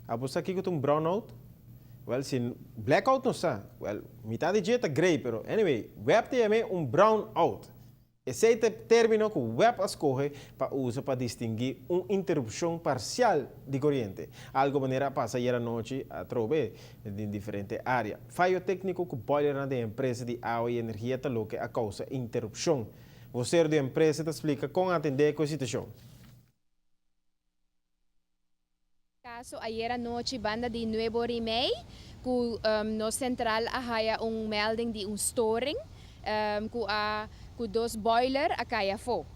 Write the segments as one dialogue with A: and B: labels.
A: Abo sa kiko ta un brownout? Wel, si blackout nos sa. Wel, mitad di dje ta grey, pero anyway, web ta yam'é un brownout. Esei ta e término ku web a skohe pa usa pa distinguí un interupshon parsial di koriente, algu manera a pasa ayer anochi atrobe den diferente área. Fayo tékniko ku boilernan den empresa di awa i energia ta loke a kousa interupshon. Vosero di empresa ta splika kon a atendé ku e situashon.
B: Caso ayer anochi banda di nuebe ora y mei cu nos central a haya un melding di un storing cu a cu dos boiler a cay afo.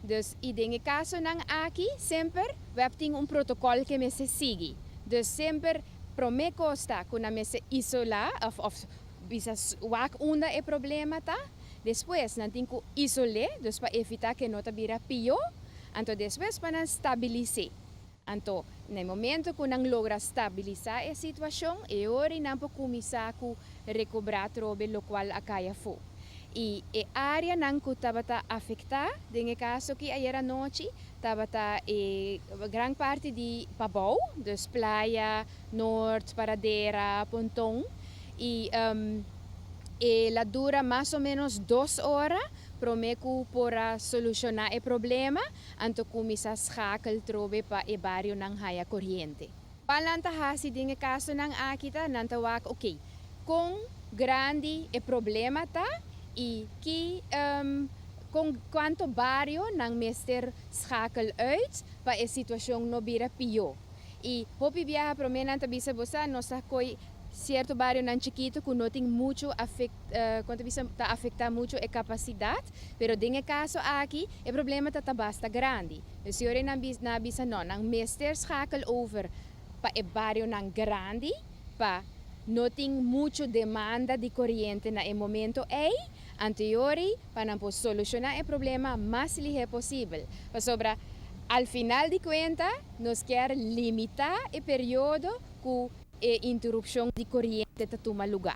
B: Dus y den e casonan aki semper web tin un protocol ke mester sigui. Dus semper prome cos ta cu nan mester isola of of bisa wak unda e problema ta, despues nan tin cu isole dus pa evita ke no ta bira pio, anto despues pa nan stabilise. Anto, na e momento ku nan logra stabilisá e situashon, e ora ei nan por kuminsá ku rekobrá atrobe lokual a kai afó. I e áreanan ku tabata afektá den e kaso aki ayer anochi tabata e gran parti di Pabou, dus Playa, Noord, Paradera, Ponton, i e la dura mas o ménos dos ora promé ku por a solushoná e problema. Anto kuminsá schakel trobe pa e barionan haya koriente. Cual nan ta hasi den e kasonan aki ta nan ta wak ok kon grandi e problema ta i ki kon kuanto bario nan mester schakel uit pa e situashon no bira pió. I hopi biaha promé nan ta bisa bo sa nos ta koi sierto barionan chikitu ku no tin muchu afek kon ta bisa ta afektá muchu e kapasidat pero den e kaso aki e problema ta ta basta grandi. Dus si ora nan nan a bisa no nan mester schakel over pa e barionan grandi pa no tin muchu demanda di koriente na e momento ei anto e ora ei pa nan por solushoná e problema mas lihé posibel pasobra al final di kuenta nos kier limitá e periodo ku e interupshon di koriente ta tuma lugá.